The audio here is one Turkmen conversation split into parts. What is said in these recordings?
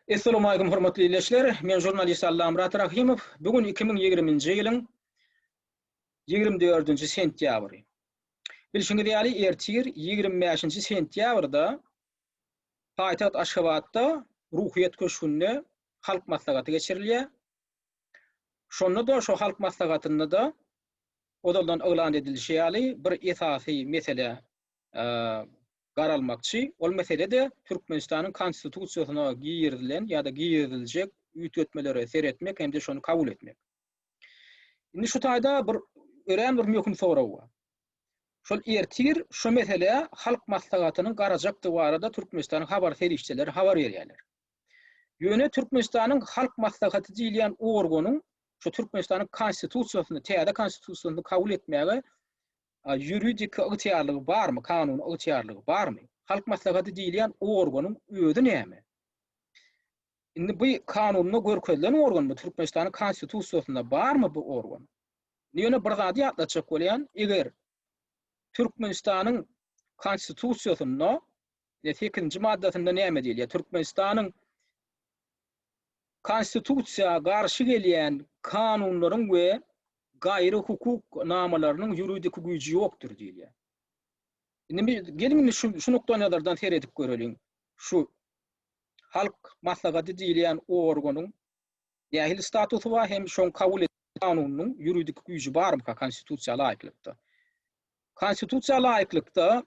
Essalamualeýkum hormatly ildeşler. Men žurnalist Allamyrat Rahymow. Bu gün 2020-nji ýylyň 24-nji sentýabry. Bilşiňiz ýaly, ertir 25-nji sentýabrda paýtagt Aşgabatda Ruhyýet köşgünde Halk maslahaty geçirilýär. Şonda-da şo Halk maslahatynda-da ozaldan yglan edilişi ýaly bir esasy mesele garalmakçy. Ol mesele-de Türkmenistanyň Konstitusiýasyna girizilen ýa-da giriziljek üýtgetmelere seretmek hem-de şony kabul etmek. Indi şu taýda bir örän bir möhüm sorag bar. Şol ertir şu meselä Halk Maslahatynyň garajakdygy barada Türkmenistanyň habar serişdeleri habar berýärler. Ýöne Türkmenistanyň Halk Maslahaty diýilýän organyň şu Türkmenistanyň Konstitusiýasyny, täze Konstitusiýasyny kabul etmäge ýuridik ygtyýarlygy barmy, kanuny ygtyýarlygy barmy? Halk Maslahaty diýilýän organyň özi näme? Indi bu kanunda görkezilen organmy? Türkmenistanyň Konstitusiýasynda barmy bu organ? Ýöne bir zady ýatlatjak bolýan, eger Türkmenistanyň Konstitusiýasynda 8-nji maddasynda näme diýilýär? Türkmenistanyň Konstitusiýa garşy gelýän kanunlaryň we gaýry hukuk namalarynyň ýuridiki güýji ýokdur diýilýär. Indi geliň indi şu şu nukdaýnazardan seredip göreliň. Şu Halk Maslahaty diýilýän organyň nähili statusy bar hem şoň kabul eden kanunynyň ýuridiki güýji barmyka Konstitusiýa laýyklykda? Konstitusiýa laýyklykda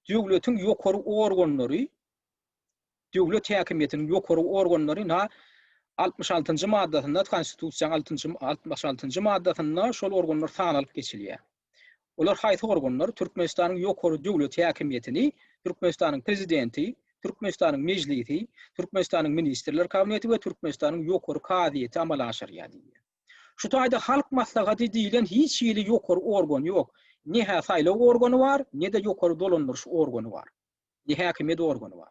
döwletiň ýokary organlary döwlet häkimiýetiniň ýokary organlary na 66-njy maddasynda Konstitusiýanyň altynjy 66-njy maddasynda şol organlar sanalyp geçilýär. Olar haýsy organlar? Türkmenistanyň ýokary döwlet häkimiýetini Türkmenistanyň Prezidenti, Türkmenistanyň Mejlisi, Türkmenistanyň Ministrler Kabineti we Türkmenistanyň Ýokary kazyýeti amala aşyrýar diýilýär. Şu taýda Halk Maslahaty diýlen hiç hili ýokary organ ýok. Ne-hä saýlaw organy bar, ne-de ýokary dolandyryş organy bar. Ne häkimiýet organy bar.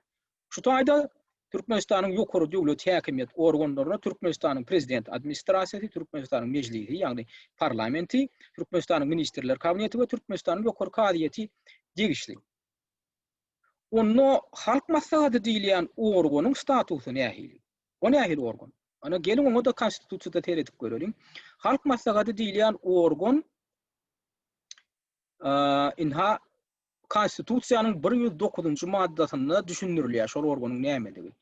Şu taýda Türkmenistanyň ýokary döwlet häkimiýet organlaryna Türkmenistanyň Prezident administrasiýasy, Türkmenistanyň Mejlisi, ýagny parlamenti, Türkmenistanyň Ministrler Kabineti we Türkmenistanyň Ýokary kazyýeti degişli. Onda Halk Maslahaty diýilýän organyň statusy nähili? O nähili organ? Ana geliň oňa-da konstitusiýada seredip göreliň. Halk Maslahaty diýilýän organ ynha Konstitusiýanyň 109-njy maddasynda düşündirilýär şol organyň nämedigi.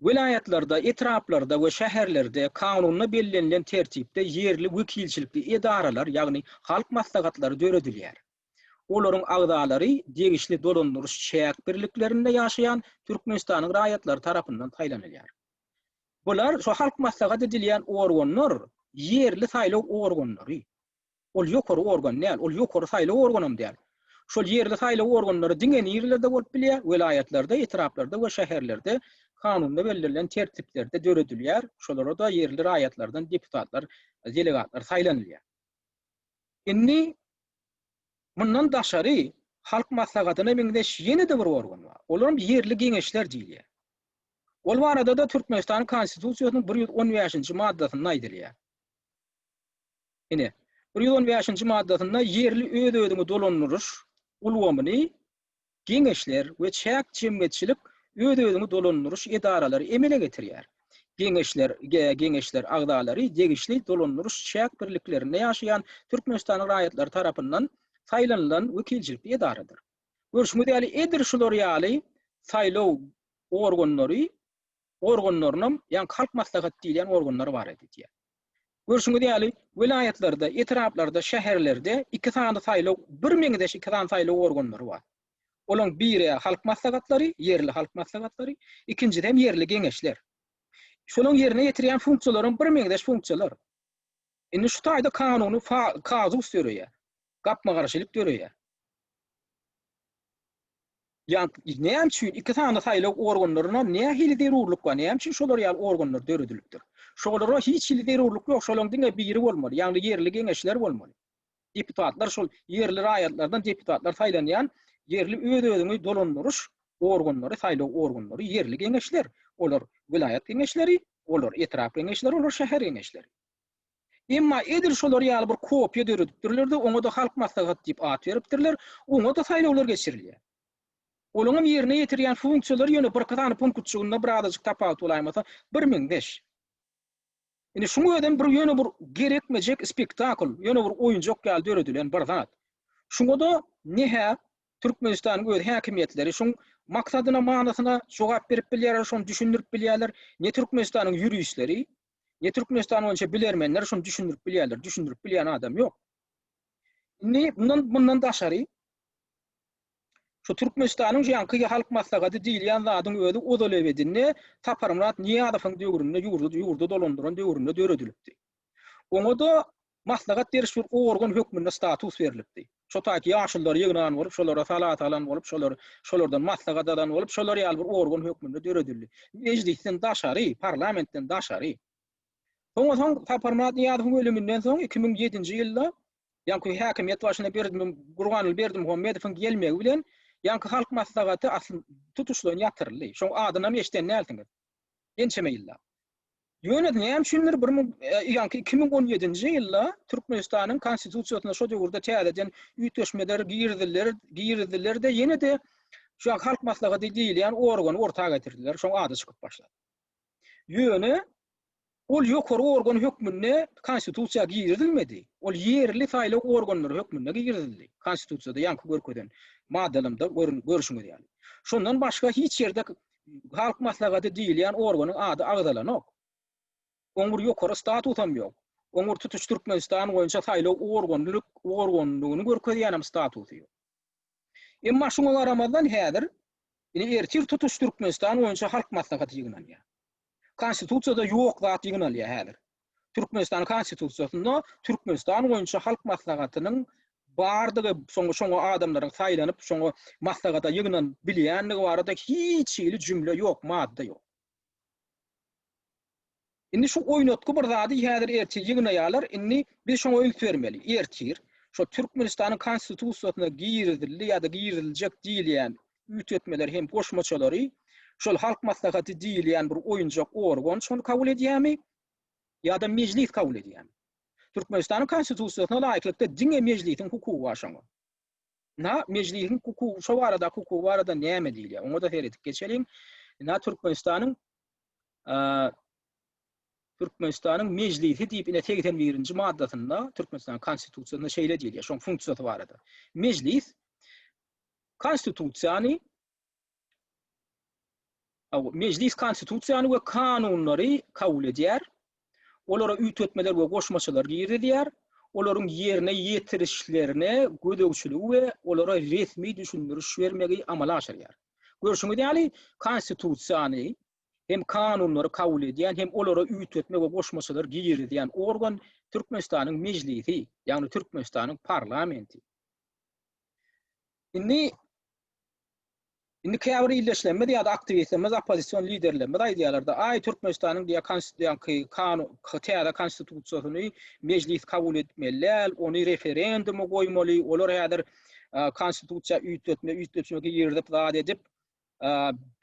Welaýatlarda, etraplarda we şäherlerde kanunda bellenilen tertipde ýerli wekilçilikli edaralar, ýagny halk maslahatlary döredilýär. Olaryň agzalary degişli dolandyryş-çäk birliklerinde ýaşaýan Türkmenistanyň raýatlary tarapyndan saýlanylýar. Bular şu halk maslahat edilýän organlar ýerli saýlaw organlary. Ol ýokary organ däl, ol ýokary saýlaw organam däl. Şol ýerli saýlaw organlary diňe nirelerde bolup bilýär? Welaýatlarda, etraplarda we şäherlerde kanunda bellenilen tertiplerde döredilýär. Şolara-da ýerli raýatlardan deputatlar, delegatlar saýlanylýar. Indi mundan daşary Halk Maslahatyna meňzeş ýene-de bir organ bar. Olaram ýerli geňeşler diýilýär. Ol barada-da Türkmenistanyň Konstitusiýasynyň 115-nji maddasynda aýdylýar. Ine, 115-nji maddasynda ýerli öz-özüňi dolandyryş ulgamyny geňeşler we çäk jemgyýetçilik öz-özüňi dolandyryş edaralary emele getirýär. Geňeşler, geňeşler agzalary degişli dolandyryş çäk birliklerinde ýaşaýan Türkmenistanyň raýatlary tarapyndan saýlanylan wekilçilikli edaradyr. Görşüňiz ýaly, edil şular ýaly saýlaw organlary, organlarynam, ýagny Halk Maslahaty diýilýän organlar bar edilýär. Görşüňiz ýaly, welaýatlarda, etraplarda, şäherlerde iki sany saýlaw, birmeňzeş iki sany saýlaw organlary bar. Olaň biri halk maslahatlary, ýerli halk maslahatlary, ikinjisi hem ýerli geňeşler. Şolaň ýerine ýetirýän funksiýalaram birmeňzeş funksiýalar. Indi şu taýda kanuny kazus döreýär. Gapma-garşylyk döreýär. Ýa näme üçin iki sany saýlaw organlaryna nähili zerurlyk bar? Näme üçin şolar ýaly organlar döredilipdir? Şolara hiç hili zerurlyk ýok, şolaryň diňe biri bolmaly, ýagny ýerli geňeşler bolmaly. Deputatlar şol ýerli raýatlardan deputatlar saýlanýan ýerli öz-özüňi dolandyryş organlary, saýlaw organlary, ýerli geňeşler. Olar welaýat geňeşleri, olar etrap geňeşleri, olar şäher geňeşleri. Emma edil şolar ýaly bir kopiýa döredipdirler-de, oňa-da Halk Maslahaty diýip at beripdirler, oňa-da saýlawlar geçirilýär. Olaryň ýerine ýetirýän funksiýalary ýöne birki sany punktjygynda birazajyk tapawut bolaýmasa birmeňzeş. Indi şuň özem bir ýöne bir gerekmejek spektakl, ýöne bir oýunjak ýaly döredilen bir zat. Şuňa-da ne-hä Türkmenistanyň öz häkimiýetleri şuň maksadyna, manysyna jogap berip bilýärler, şony düşündirip bilýärler, ne Türkmenistanyň ýuristleri, ne Türkmenistan boýunça bilermenler şony düşündirip bilýärler, düşündirip bilýän adam ýok. Indi mundan mundan daşary şu Türkmenistanyň ýaňky Halk Maslahaty diýilýän zadyň özi ozalebedinde Saparmyrat Nyýazowyň döwründe ýurdy ýurdy dolandyran döwründe döredilipdi. Oňa-da maslahat beriş bir organ hökmünde status berlipdi. Şo taýky ýaşululary ýygnan bolup, şolara salat alan bolup, şolar şolardan maslahat alan bolup, şolar ýaly bir organ hökmünde döredildi. Mejlisden daşary, parlamentden daşary. Soňa soň Saparmyrat Nyýazowyň ölüminden soň 2007-nji ýylda ýaňky häkimiýet başyna Berdim Gurbanguly Berdimuhamedowyň gelmegi bilen ýaňky Halk Maslahaty asl tutuşlaýyn ýatyryldy. Şoň adynam eşiden dälsiňiz. Ençeme ýyllap. Ýöne näme üçindir bir müň e, ýaňky 2017-nji ýylda Türkmenistanyň Konstitusiýasyna şo döwürde täzeden üýtgeşmeler girizildiler, girizildiler-de ýene-de şu Halk Maslahaty diýilýän organy orta getirdiler. Şoň ady çykyp başlady. Ýöne ol ýokary organ hökmünde Konstitusiýa girizilmedi. Ol ýerli saýlaw organlary hökmünde girizildi. Konstitusiýada ýaňky görkezen maddalarynda görşüňiz ýaly. Şondan başga hiç ýerde Halk Maslahaty diýilýän organyň ady agzalanok. Oň bir ýokary statusam ýok. Oň bir tutuş Türkmenistan boýunça saýlaw organylyk organylygyny görkezýänem statusy ýok. Emma şuňa garamazdan häzir Ine ertir tutuş Türkmenistan boýunça Halk Maslahaty ýygnanýar. Konstitusiýada ýok zat ýygnalýar häzir. Türkmenistanyň Konstitusiýasynda Türkmenistan boýunça Halk Maslahatynyň bardygy, soňra şoňa adamlaryň saýlanyp, şoňa maslahata ýygnanyp bilýändigi barada hiç hili jümle ýok, madda ýok. Indi şu oýnatgy bir zady häzir ertir ýygnaýarlar, indi biz şoňa üns bermeli. Ertir şo Türkmenistanyň Konstitusiýasyna girizildi ýa-da giriziljek diýilýän üýtgetmeler hem goşmaçalary şol Halk Maslahaty diýilýän bir oýunjak organ şony kabul edýärmi ýa-da Mejlis kabul edýärmi? Türkmenistanyň Konstitusiýasyna laýyklykda diňe Mejlisiň hukugy bar şoňa. Na Mejlisiň hukugy şo baradaky hukugy barada näme diýilýär? Oňa-da seredip geçeliň. Na Türkmenistanyň Türkmenistanyň Mejlisi diýip ine 81-nji maddasynda Türkmenistanyň Konstitusiýasynda şeýle diýilýär, şoň funksiýasy barada. Mejlis Konstitusiýany Mejlis Konstitusiýany we kanunlary kabul edýär. Olara üýtgetmeler we goşmaçalar girizýär. Olaryň ýerine ýetirişlerine gözegçiligi we olara resmi düşündiriş bermegi amala aşyrýar. Görşüňiz ýaly, Konstitusiýany hem kanunlary kabul edýän, hem olara üýtgetme we goşmaçalar girizýän organ Türkmenistanyň Mejlisi, ýagny Türkmenistanyň parlamenti. Indi indi käbir ildeşlerimiz ýa-da aktiwistlerimiz, oppozision liderlerimiz aýdýarlar-da, aý Türkmenistanyň diýýär konstitusiýaňky kanun täze konstitusiýasyny Mejlis kabul etmeli däl, ony referenduma goýmaly, olar häzir konstitusiýa üýtgetme, üýtgetme girizip zat edip,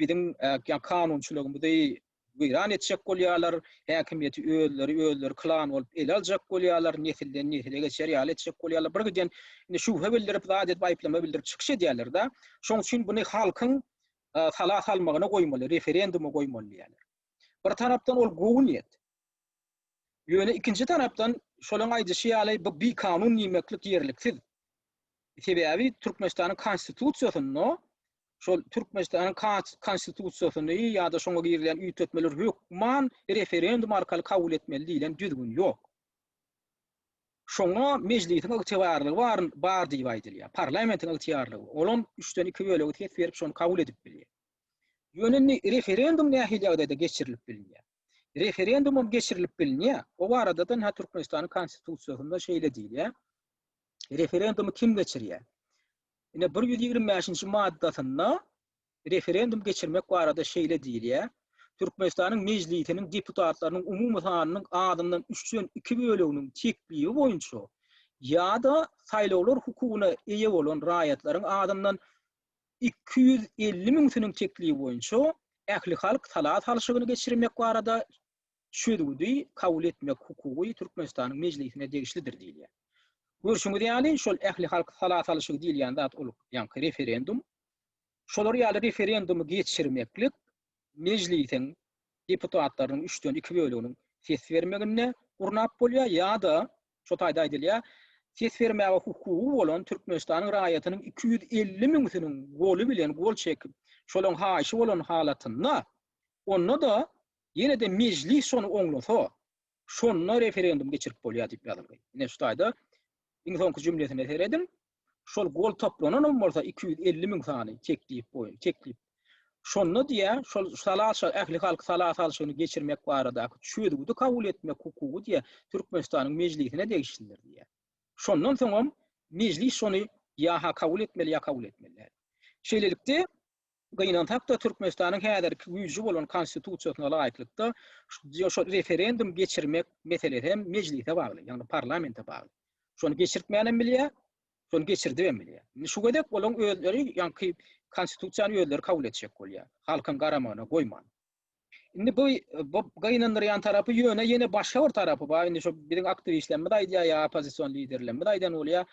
biziň kanunçylygymyzy weýran etjek bolýarlar, häkimiýeti özleri özleri klan bolup ele aljak bolýarlar, nesilden nesile geçer ýaly etjek bolýarlar. Bir giden indi şübhe bildirip, zat edip, aýyplama bildirip çykyş edýärler-de. Şonuň üçin buny halkyň sala salmagyna goýmaly, referenduma goýmaly diýýärler. Bir tarapdan ol gowy niýet. Ýöne ikinji tarapdan şolaň aýdyşy ýaly bu bikanun diýmeklik ýerliksiz. Sebäbi Türkmenistanyň Konstitusiýasynda şol Türkmenistanyň Konstitusiýasyny ýa-da şoňa girilen üýtgetmeleri hökman referendum arkaly kabul etmeli diýlen düzgün ýok. Şoňa mejlisiň ygtybarlygy bar, bar diýip aýdylýar. Parlamentiň ygtyýarlygy. Olam üçden iki bölegi ses berip şony kabul edip bilýär. Ýöne indi referendum nähili ýagdaýda geçirilip bilinýär? Referendumam geçirilip bilinýär. O barada-da ynha Türkmenistanyň Konstitusiýasynda şeýle diýilýär. Referendumy kim geçirýär? Ine 125-nji maddasynda referendum geçirmek barada şeýle diýilýär. Türkmenistanyň Mejlisiniň deputatlarynyň umumy sanynyň azyndan üçden iki böleginiň teklibi boýunça ýa-da saýlawlar hukugyna eýe bolan raýatlaryň azyndan 250 müňsüniň teklibi boýunça ählihalk sala salşygyny geçirmek barada çözgüdi kabul etmek hukugy Türkmenistanyň Mejlisine degişlidir diýilýär. Görşüňiz ýaly, şol ählihalk sala salyşygy diýilýän zat ol ýaňky referendum. Şolar ýaly referendumy geçirmeklik Mejlisiň deputatlarynyň üçden iki böleginiň ses bermeginde gurnap bolýar ýa-da, şo taýda aýdylýar, ses bermäge hukugy bolan Türkmenistanyň raýatynyň 250 müňüsiniň goly bilen gol çekip, şolaryň haýyşy bolan halatynda, onda-da ýene-de Mejlis şony oňlasa, şonda referendum geçirip bolýar diýip ýazylgy. Ine şu taýda iň soňky jümlesine serediň. Şol gol toplananam bolsa 250 müň sany teklip boýun, teklip. Şonda diýä, şol sala ähli halk sala salşygyny geçirmek baradaky çözgüdi kabul etmek hukugy diýä Türkmenistanyň mejlisine degişlidir diýä. Şondan soňam mejlis şony ýa-ha kabul etmeli ýa kabul etmeli däl. Şeýlelikde Gynansak-da, Türkmenistanyň häzirki güýji bolan Konstitusiýasyna laýyklykda, şol referendum geçirmek meselesi hem Mejlise bagly, ýagny parlamente bagly. Şony geçirtmänem bilýär, şony geçirdibem bilýär. Indi şu gezek olaryň özleri ýaňky Konstitusiýany özleri kabul etjek bolýar, halkyň garamagyna goýman. Indi bu bu gynandyrýan tarapy ýöne ýene başga bir tarapy bar. Indi şo biziň aktiwistlerimiz aýdýar ýa oppozision liderlerimiz aýdan bolýar.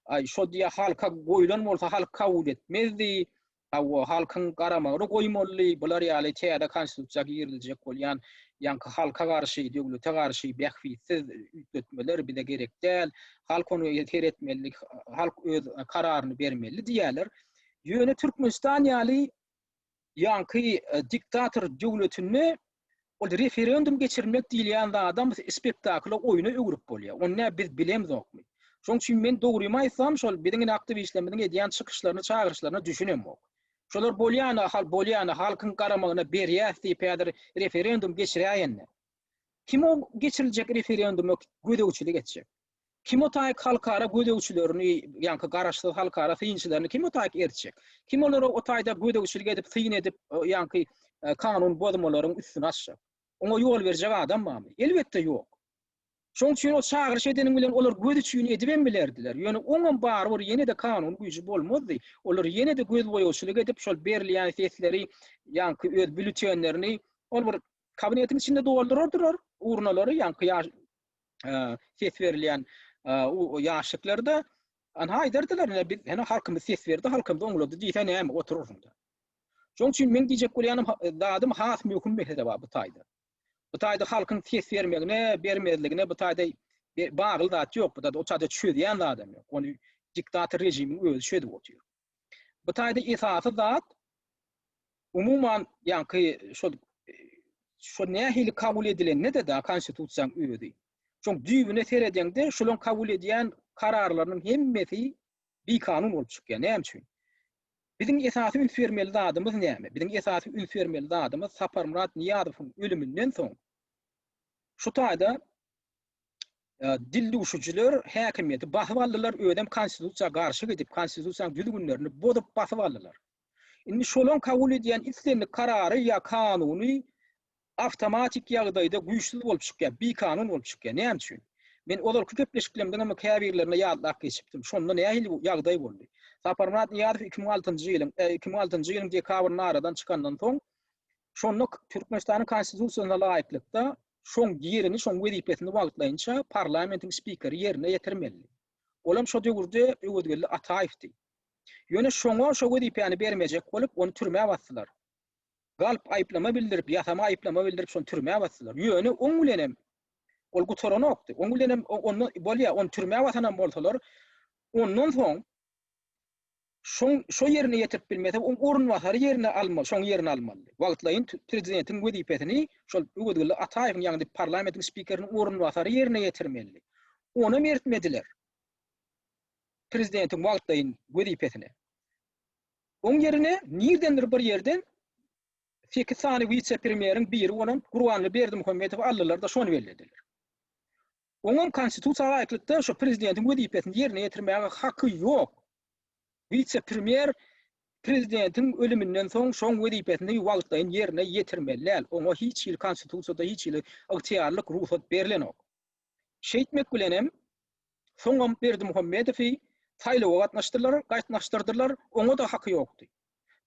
Aý şo diýýär halka goýlan bolsa halk kabul etmezdi. Hawa halkyň garamagyny goýmalydy. Bular ýaly täze konstitusiýa giriziljek bolýan ýaňky halka garşy, döwlete garşy bähbitsiz üýtgetmeler bize gerek däl. Halk ony seretmeli, halk öz kararyny bermeli diýýärler. Ýöne Türkmenistan ýaly Ýaňky diktator döwletinde ol referendum geçirmek diýilýän zadam spektakla oýna öwrüp bolýar. Ony nä biz bilemzokmy? Şoň üçin men dogrymy aýtsam şol biziň ine aktiwistlerimiziň edýän çykyşlaryna çagyryşlaryna düşünemok. Şolar bolýana hal bolýana halkyň garamagyna berýäs diýip häzir referendum geçiräýende. Kim o geçiriljek referenduma gözegçilik etjek? Kim o taýyk halkara gözegçilerini, ýaňky garaşsyz halkara synçylaryny kim o taýyk ertjek? Kim olara o taýda gözegçilik edip, syn edip, ýaňky kanun bozmalaryň üstüni açjak? Oňa ýol berjek adam barmy? Elbetde ýok. Şoň üçin o çagyryş edeniň bilen olar göz üçin edibem bilerdiler. Ýöne oňam barybir ýene-de kanuny güýji bolmazdy. Olar ýene-de gözboýagçylyk edip, şol berilýän sesleri, ýaňky öz býulletenlerini ol bir kabinetiň içinde doldurardylar, urnalary, ýaňky ýaş ses berilýän ýaşlyklerde anha aýdardylar, ine biz ene halkymyz ses berdi, halkymyz oňlady diýse näme oturarsyň-da. Şonuň üçin men diýjek bolýanym zadym has möhüm mesele bar bu taýda. Bu taýda halkyň ses bermegine, bermezligine bu taýda bagly zat ýok, bu taýda o taýda çözýän zadam ýok. Ony diktator režimiň özi çözüp otyr. Bu taýda esasy zat umuman ýaňky şol şo nähili kabul edilende-de da konstitusiýaň özi. Şoň düýbüne seredeňde şolaň kabul edýän kararlarynyň hemmesi bikanun bolup çykýar. Näme üçin? Biziň esasy üns bermeli zadymyz näme? Biziň esasy üns bermeli zadymyz Saparmyrat Nyýazowyň ölüminden soň şu taýda dildüwşüjiler häkimiýeti basyp aldylar, özem konstitusiýa garşy gidip, konstitusiýanyň düzgünlerini bozup basyp aldylar. Indi şolaň kabul edýän islendik karary ýa kanuny awtomatik ýagdaýda güýçsüz bolup çykýar, bikanun bolup çykýar. Näme üçin? Men ozalky gepleşiklerimden hem käbirlerine ýatlap geçipdim. Şonda nähili ýagdaý boldy? Saparmyrat Nyýazow 2006-njy ýylyň 2006-njy ýylyň dekabrynda aradan çykandan soň, şonda Türkmenistanyň Konstitusiýasyna laýyklykda şoň ýerini, şoň wezipesini wagtlaýynça parlamentiň spikeri ýerine ýetirmelidi. Olam şo döwürde Öwezgeldi Ataýewdi. Ýöne şoňa şo wezipäni bermejek bolup, ony türmä basdylar. Galp aýyplama bildirip, ýasama aýyplama bildirip şony türmä basdylar. Ýöne oň bilenem ol gutaranokdy. Oň bilenem onda bolýar, ony türmä basanam bolsalar, ondan soň şoň şo ýerine ýetirip bilmese, oň orunbasary ýerine almaly, şoň ýerine almalydy. Wagtlaýyn prezidentiň wezipesini şol Öwezgeldi Ataýewiň, ýagny parlamentiň spikeriniň orunbasary ýerine ýetirmelidi. Onam ertmediler. Prezidentiň wagtlaýyn wezipesine. Oň ýerine nirdendir bir ýerden sekiz sany wise-premýeriň biri bolan Gurbanguly Berdimuhamedowy aldylar-da, şony bellediler. Oňam konstitusiýa laýyklykda şo prezidentiň wezipesini ýerine ýetirmäge haky ýok. Wise-premýer prezidentiň ölüminden soň şoň wezipesini wagtlaýyn ýerine ýetirmeli däl. Oňa hiç hili konstitusiýada hiç hili ygtyýarlyk, rugsat berlenok. Şeýtmek bilenem soňam Berdimuhamedowy saýlawa gatnaşdylar, gatnaşdyrdylar, oňa-da haky ýokdy.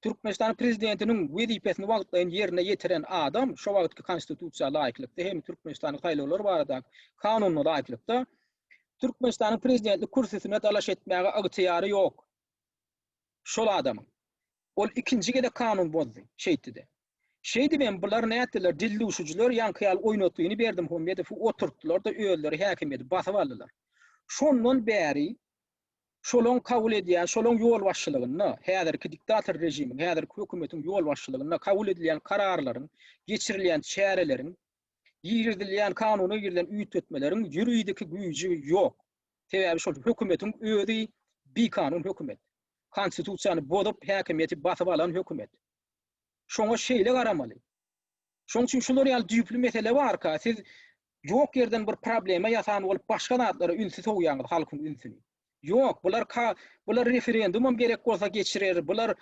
Türkmenistanyň Prezidentiniň wezipesini wagtlaýyn ýerine ýetiren adam şo wagtky Konstitusiýa laýyklykda hem Türkmenistanyň saýlawlar baradaky Kanunyna laýyklykda Türkmenistanyň Prezidentlik kürsüsine dalaş etmäge ygtyýary ýok şol adamyň. Ol ikinji gezek kanun bozdy. Şeýtdi-de. Şeýdibem bular nätdiler, dildüwşüjiler ýaňky ýaly oýnatgyny Berdimuhamedowy oturtdylar-da özleri häkimiýeti basyp aldylar. Şondan bäri şolaň kabul edýän, şolaň ýolbaşçylygynda, häzirki diktator režimiň, häzirki hökümetiň ýolbaşçylygynda kabul edilýän kararlaryň, geçirilýän çäreleriň, girizilýän kanuna girizilen üýtgetmeleriň ýuridiki güýji ýok. Sebäbi şol hökümetiň özi bikanun hökümet. Konstitusiýany bozup häkimiýeti basyp alan hökümet. Şoňa şeýle garamaly. Şoň üçin şular ýaly düýpli mesele barka, siz ýok ýerden bir problema ýasan bolup başga zatlara ünsi sowýaňyz halkyň ünsüni. Ýok, bular ka, bular referendumam gerek bolsa geçirer, bular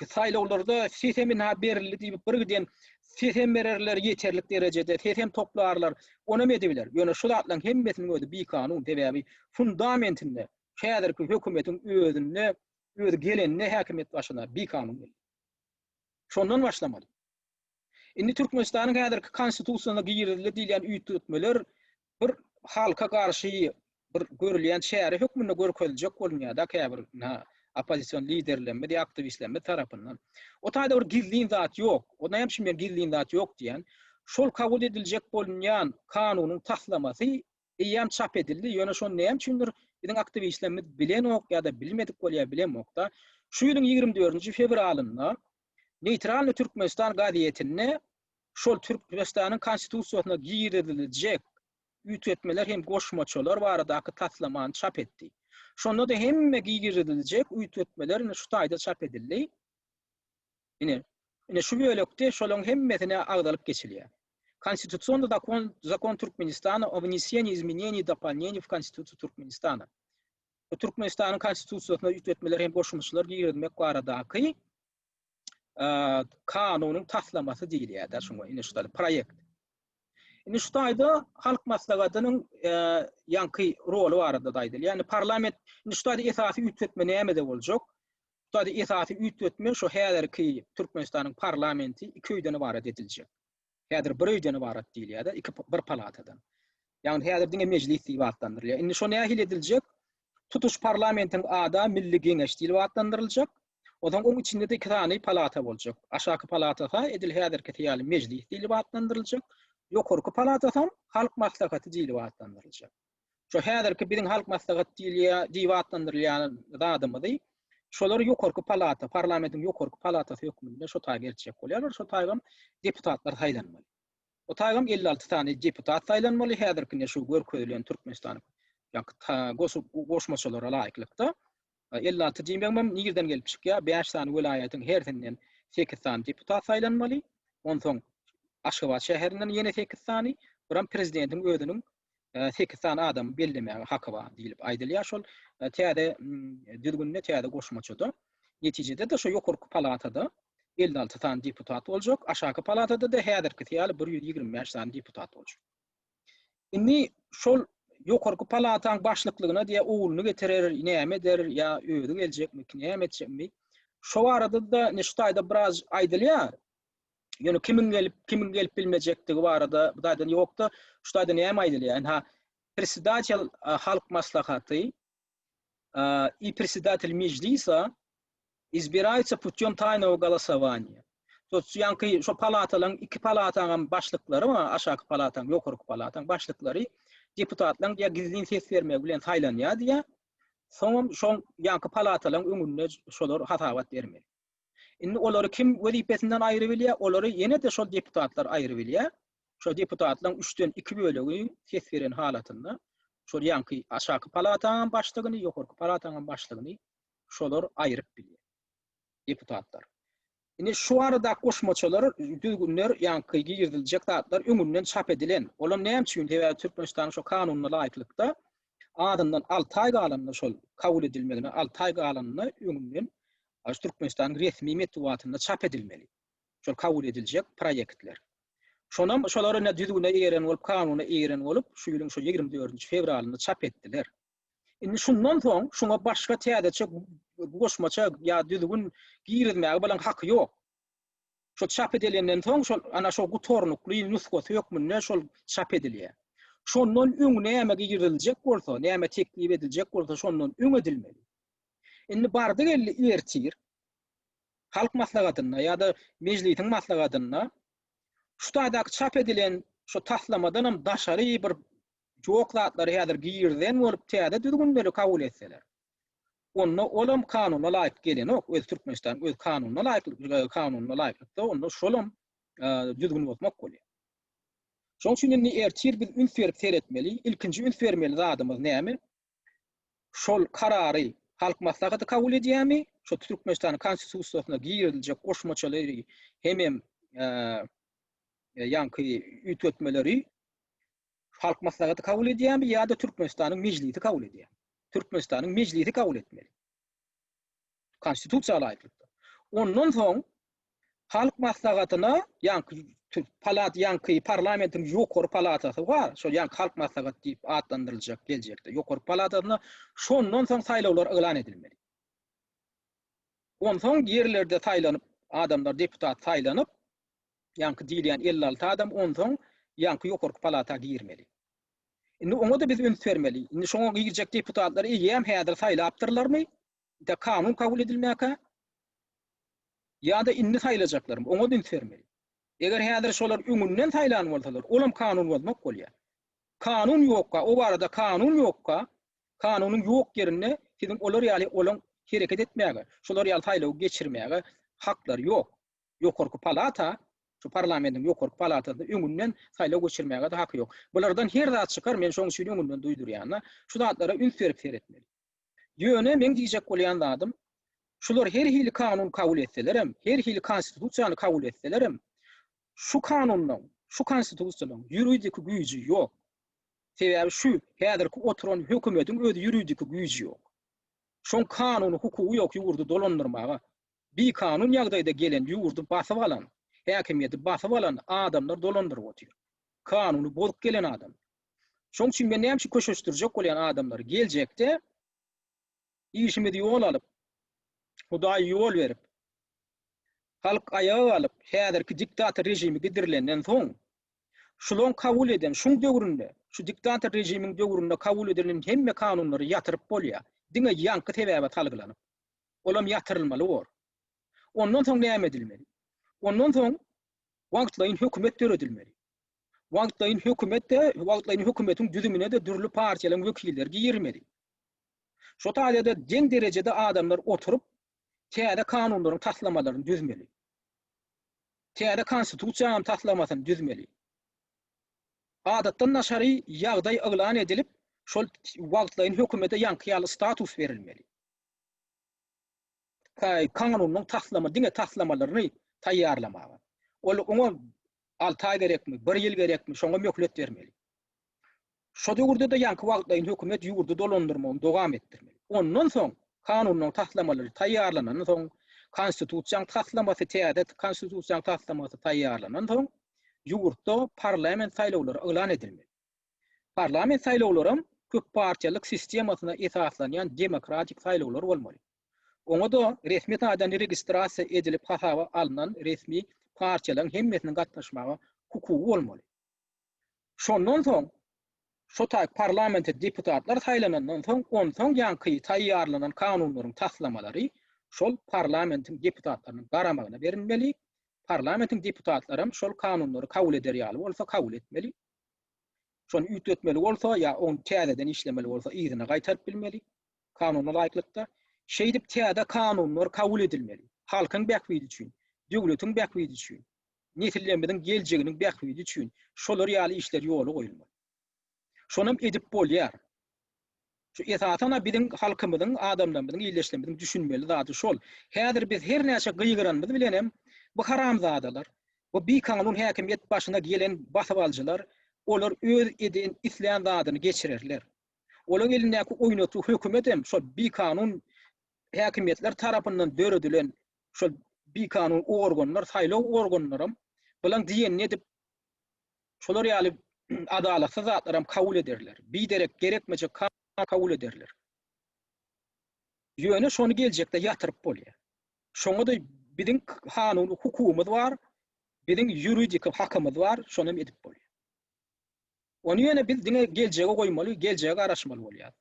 saýlawlarda sesem ynha berildi diýip bir giden sesem bererler ýeterlik derejede, sesem toplarlar, onam edibiler. Ýöne şu zatlaryň hemmesiniň özi bikanun, sebäbi fundamentinde häzirki hökümetiň özünde, özi gelende häkimiýet başyna bikanun geldi. Şondan başlamaly. Indi Türkmenistanyň häzirki konstitusiýasyna girizildi diýilýän üýtgetmeler bir halka garşy bir görülýän çäre hökmünde görkeziljek bolunýar-da käbir oppozision liderlerimiz ýa aktiwistlerimiz tarapyndan. O taýda bir gizlin zat ýok. O näme üçin men gizlin zat ýok diýen? Şol kabul ediljek bolunýan kanunyň taslamasy eýýäm çap edildi, ýöne şony näme üçindir biziň aktiwistlerimiz bilenok ýa-da bilmedik bolýar, bilemok-da. Şu ýylyň 24-nji fewralynda Neýtralnyý Türkmenistan gazetinde şol Türkmenistanyň Konstitusiýasyna giriziljek üýtgetmeler hem goşmaçalar baradaky taslamany çap etdi. Şonda-da hemme giriziljek üýtgetmeler ine şu taýda çap edildi. Ine, ine şu bölekde şolaryň hemmesine agzalyp geçilýär. Konstitusionny zakon, zakon Türkmenistana o wneseniýi izmeneniý i dopolneniý w Konstitusiýu Türkmenistana. Bu Türkmenistanyň Konstitusiýasyna üýtgetmeler hem goşmaçalar girizmek baradaky kanunyň taslamasy diýilýär-de şuňa ine şu taýda proýekt. Indi şu taýda Halk Maslahatynyň ýaňky roly barada-da aýdylýar. Ýagny parlament indi şu taýda esasy üýtgetme nämede boljak? Şu taýda esasy üýtgetme şu häzirki Türkmenistanyň parlamenti iki öýden ybarat ediljek. Häzir bir öýden ybarat diýilýär-de, iki bir palatadan. Ýagny häzir diňe mejlis diýip atlandyrylýar. Indi şo nähili ediljek? Tutuş parlamentiň ada Milli Geňeş diýlip atlandyryljak. Onsoň oň içinde-de iki sany palata boljak. Aşaky palatasy edil häzirkisi ýaly mejlis diýlip atlandyryljak. Ýokarky palatasam Halk Maslahaty diýlip atlandyryljak. Şo häzirki biziň Halk Maslahaty diýilýär, diýip atlandyrylýan zadymyzy şolar ýokarky palata, parlamentiň ýokarky palatasy hökmünde şo taýga eltjek bolýarlar. Şo taýgam deputatlar saýlanmaly. O taýgam 56 sany deputat saýlanmaly, häzirkine şu görkezilen Türkmenistan ýa goşmaçalara laýyklykda 56 diýmegimem nirden gelip çykýar? 5 sany welaýatyň hersinden 8 sany deputat saýlanmaly. Onsoň Aşgabat şäherinden ýene 8 sany, biram prezidentiň özüniň 8 sany adamy bellemäge haky bar diýlip aýdylýar şol täze düzgünde, täze goşmaçada. Netijede-de şo ýokarky palatada 56 sany deputat boljak, aşaky palatada-da häzirkisi ýaly 125 sany deputat boljak. Indi şol ýokarky palataň başlyklygyna diýä ogluny getirer, näme eder, ýa özi geljekmi, näme etjekmi? Şo barada-da ine şu taýda biraz aýdylýar. Ýöne kimiň gelip, kimiň gelip bilmejekdigi barada bu taýdan ýok-da, şu taýda näme aýdylýar? Ynha, Presedatel Halk Maslahaty i Presedatel Mejlisa izbirаются putýom taýnogo golosowaniýa. Şo ýaňky şo palatalaryň iki palataňam başlyklary bar, aşaky palataň, ýokarky palataň başlyklary deputatlaryň diýä gizlin ses bermegi bilen saýlanýar diýä. Soňam şoň ýaňky palatalaryň öňünde şolar hasabat bermeli. Indi olary kim wezipesinden aýrybilýär? Olary ýene-de şol deputatlar aýrybilýär. Şol deputatlaryň üçden iki bölegi ses beren halatynda şol ýaňky aşaky palataňam başlygyny, ýokarky palataňam başlygyny şolar aýryp bilýär. Deputatlar. Indi şu baradaky goşmaçalar, düzgünler, ýaňky giriziljek zatlar öňünden çap edilen. Olam näme üçin? Sebäbi Türkmenistanyň şo kanunyna laýyklykda azyndan 6 aý galanda şol kabul edilmegine 6 aý galanda öňünden Türkmenistanyň resmi metbugatynda çap edilmeli. Şol kabul ediljek proýektler. Şonam şolar ine düzgüne eýeren bolup, kanuna eýeren bolup, şu ýylyň şo 24-nji fewralynda çap etdiler. Indi şundan soň şuňa başga täzeçe goşmaça ýa düzgün girizmäge bulaň haky ýok. Şol çap edilenden soň şol ana şo gutarnykly nusgasy hökmünde şol çap edilýär. Şondan öň näme giriziljek bolsa, näme teklip ediljek bolsa şondan öň edilmeli. Indi bardy geldi ertir. Halk Maslahatynda ýa-da Mejlisiň maslahatynda şu taýdaky çap edilen şu taslamadanam daşary bir ýok zatlary häzir girizen bolup täze düzgünleri kabul etseler, onda olam kanuna laýyk gelenok, öz Türkmenistanyň öz kanunyna laýyk kanunyna laýyklykda onda şolam düzgün bozmak bolýar. Şonuň üçin indi ertir biz üns berip seretmeli. Ilkinji üns bermeli zadymyz näme? Şol karary Halk Maslahaty kabul edýärmi? Şo Türkmenistanyň Konstitusiýasyna giriziljek goşmaçalary hemem ýaňky üýtgetmeleri Halk Maslahaty kabul edýärmi ýa-da Türkmenistanyň Mejlisi kabul edýärmi? Türkmenistanyň Mejlisi kabul etmeli. Konstitusiýa laýyklykda. Ondan soň Halk Maslahatyna ýaňky palat ýaňky parlamentiň ýokary palatasy bar. Şol ýaňky Halk Maslahaty diýip atlandyryljak geljekde ýokary palatasyna şondan soň saýlawlar yglan edilmeli. Onsoň ýerlerde saýlanyp adamlar deputat saýlanyp ýaňky diýilýän 56 adam onsoň ýaňky ýokarky palata girmeli. Indi oňa-da biz üns bermeli. Indi şoňa girjek deputatlary eýýäm häzir saýlapdyrlarmy? Ýa kanun kabul edilmäkä? Ýa-da indi saýlajaklarmy? Oňa-da üns bermeli. Eger häzir şolar öňünden saýlan bolsalar, olam kanun bozmak bolýar. Kanun ýokka, o barada kanun ýokka, kanunyň ýok ýerinde siziň olar ýaly olaň hereket etmäge, şolar ýaly saýlawy geçirmäge haklary ýok. Ýokarky palata, şu parlamentiň ýokarky palatasynda öňünden saýlaw geçirmäge-de haky ýok. Bulardan her zat çykar, men şoň üçin öňünden duýdurýan-da, şu zatlara üns berip seretmeli. Ýöne meň diýjek bolýan zadym, şular her hili kanun kabul etselerem, her hili konstitusiýany kabul etselerem, şu kanunyň, şu konstitusiýanyň ýuridiki güýji ýok. Sebäbi şu häzirki oturan hökümetiň öz ýuridiki güýji ýok. Şoň kanuny hukugy ýok ýurdy dolandyrmaga. Bikanun ýagdaýda gelen ýurdy basyp alan, häkimiýeti basyp alan adamlar dolandyryp otyr. Kanuny bozup gelen adamlar. Şoň üçin men näme üçin köşeşdirjek bolýan adamlary geljekde işimiz ýol alyp, Hudaý ýol berip, halk aýaga galyp, häzirki diktator režimi gidirilenden soň, şulaň kabul eden, şuň döwründe, şu diktator režimiň döwründe kabul edilen hemme kanunlary ýatyryp bolýar. Diňe ýaňky sebäbe salgylanyp. Olam ýatyrylmaly bor. Ondan soň näme edilmeli? Ondan soň wagtlaýyn hökümet döredilmeli. Wagtlaýyn hökümet-de, wagtlaýyn hökümetiň düzümine-de dürli partiýalaryň wekilleri girmeli. Şo taýda-da deň derejede adamlar oturyp, täze kanunlaryň taslamalaryny düzmeli. Täze konstitusiýanyň taslamasyny düzmeli. Adatdan daşary ýagdaý yglan edilip, şol wagtlaýyn hökümete ýaňky ýaly status berilmeli. Kanunyň taslama, diňe taslamalaryny taýýarlamaga. Ol oňa alty aý gerekmi, bir ýyl gerekmi, şoňa möhlet bermeli. Şo döwürde-de ýaňky wagtlaýyn hökümet ýurdy dolandyrmagyny dowam etdirmeli. Ondan soň kanunyň taslamalary taýýarlanandan soň, konstitusiýaň taslamasy täze konstitusiýaň taslamasy taýýarlanan soň, ýurtda parlament saýlawlary yglan edilmeli. Parlament saýlawlaram köppartiýalyk sistemasyna esaslanýan demokratik saýlawlar bolmaly. Oňa-da resmi taýdan registrasiýa edilip hasaba alnan resmi partiýalaryň hemmesiniň gatnaşmaga hukugy bolmaly. Şondan soň, şo taý parlamente deputatlar saýlanandan soň, onsoň ýaňky taýýarlanan kanunlaryň taslamalary şol parlamentiň deputatlarynyň garamagyna berilmeli. Parlamentiň deputatlaram şol kanunlary kabul eder ýaly bolsa kabul etmeli. Şony üýtgetmeli bolsa ýa ony täzeden işlemeli bolsa yzyna gaýtaryp bilmeli. Kanuna laýyklykda şeýdip täze kanunlar kabul edilmeli. Halkyň bähbidi üçin, döwletiň bähbidi üçin, nesillerimiziň geljeginiň bähbidi üçin şolar ýaly işler ýola goýulmaly. Şonam edip bolýar. Şu esasan-a biziň halkymyzyň, adamlarymyzyň, ildeşlerimiziň düşünmeli zady şol. Häzir biz her näçe gygyranymyz bilenem bu haramzadalar, bu bikanun häkimiýet başyna gelen basybalyjylar, olar öz eden islän zadyny geçirerler. Olaryň elindäki oýnatgy hökümetem şol bikanun häkimiýetler tarapyndan döredilen şol bikanun organlar, saýlaw organlaram bulaň diýenini edip şolar ýaly adalatsyz zatlaram kabul ederler. Biderek gerekmejek kanun kabul ederler. Ýöne şony geljekde ýatyryp bolýar. Şoňa-da biziň kanuny hukugymyz bar, biziň ýuridiki hakymyz bar, şonam edip bolýar. Ony ýöne biz diňe geljege goýmaly, geljege garaşmaly bolýar.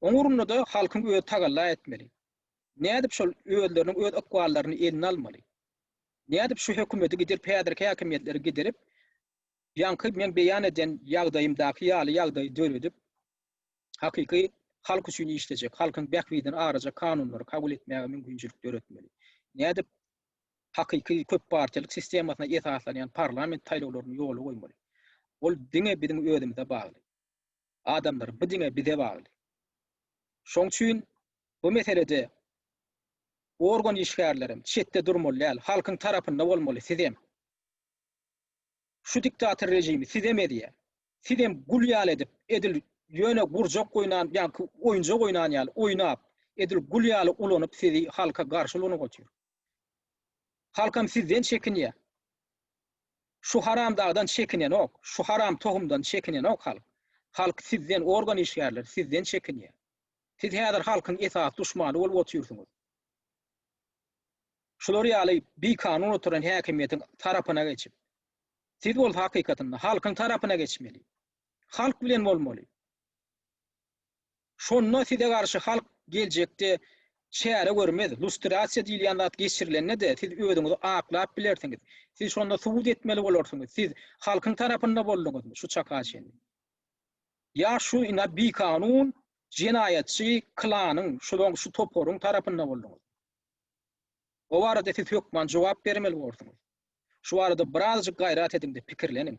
Oň ugrunda-da halkyň özi tagalla etmeli. Nädip şol özleriniň öz ykballaryny eline almaly? Nädip şu hökümeti gidirip, häzirki häkimiýetleri gidirip, ýaňky men beýan eden ýagdaýymdaky ýaly ýagdaýy döredip, hakyky halk üçin işlejek, halkyň bähbidini arajak kanunlary kabul etmäge mümkinçilik döretmeli? Nädip hakyky köp partiýalyk sistemasyna esaslanýan parlament saýlawlaryny ýola goýmaly? Ol diňe biziň özümize bagly. Adamlar, bu diňe bize bagly. Şoň üçin bu meselede organ işgärlerem çetde durmaly däl, halkyň tarapynda bolmaly sizem. Şu diktator režimi sizem ezýär. Sizem gul ýaly edip, edil ýöne gurjak oýnan, ýaňky oýunjak oýnan ýaly oýnap, edil gul ýaly ulanyp sizi halka garşy ulanyp otyr. Halkam sizden çekinýär. Şu haramdagdan çekinenok, şu haram tohumdan çekinenok halk. Halk sizden, organ işgärleri sizden çekinýär. Siz häzir halkyň esasy duşmany bolup otyrsyňyz. Şular ýaly bikanun oturan häkimiýetiň tarapyna geçip, siz bolsa hakykatynda halkyň tarapyna geçmeli. Halk bilen bolmaly. Şonda size garşy halk geljekde çäre görmez. Lustrasiýa diýilýän zat geçirilende-de siz özüňizi aklap bilersiňiz. Siz şonda subut etmeli bolarsyňyz. Siz halkyň tarapynda bolduňyzmy şu çaka çenli? Ýa şu ina bikanun jenaýatçy klanyň, şulaň şu toparyň tarapynda bolduňyz? O barada siz hökman jogap bermeli borsuňyz. Şu barada birazjyk gaýrat ediň-de pikirleniň.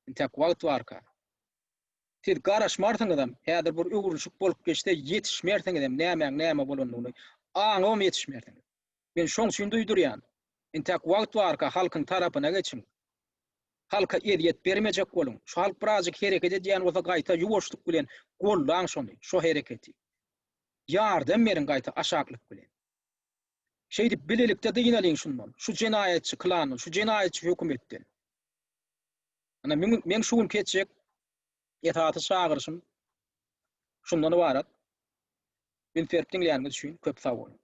Intäk wagt barka. Siz garaşmarsyňyzam, häzir bir öwrülişik bolup geçse ýetişmersiňizem nämäň näme bolandygyny aňybam ýetişmersiňiz. Men şoň üçin duýdurýan. Intäk wagt barka halkyň tarapyna geçiň. Halka ezýet bermejek boluň. Şu halk birazjyk hereket edýän bolsa gaýta ýuwaşlyk bilen gollaň şony, şo hereketi. Ýardam beriň gaýta aşaklyk bilen. Şeýdip bilelikde dynalyň şundan, şu jenaýatçy klandan, şu jenaýatçy hökümetden. Ana meň şu günki etjek esasy çagyryşym şundan ybarat. Üns berip diňleýäniňiz üçin köp sag boluň.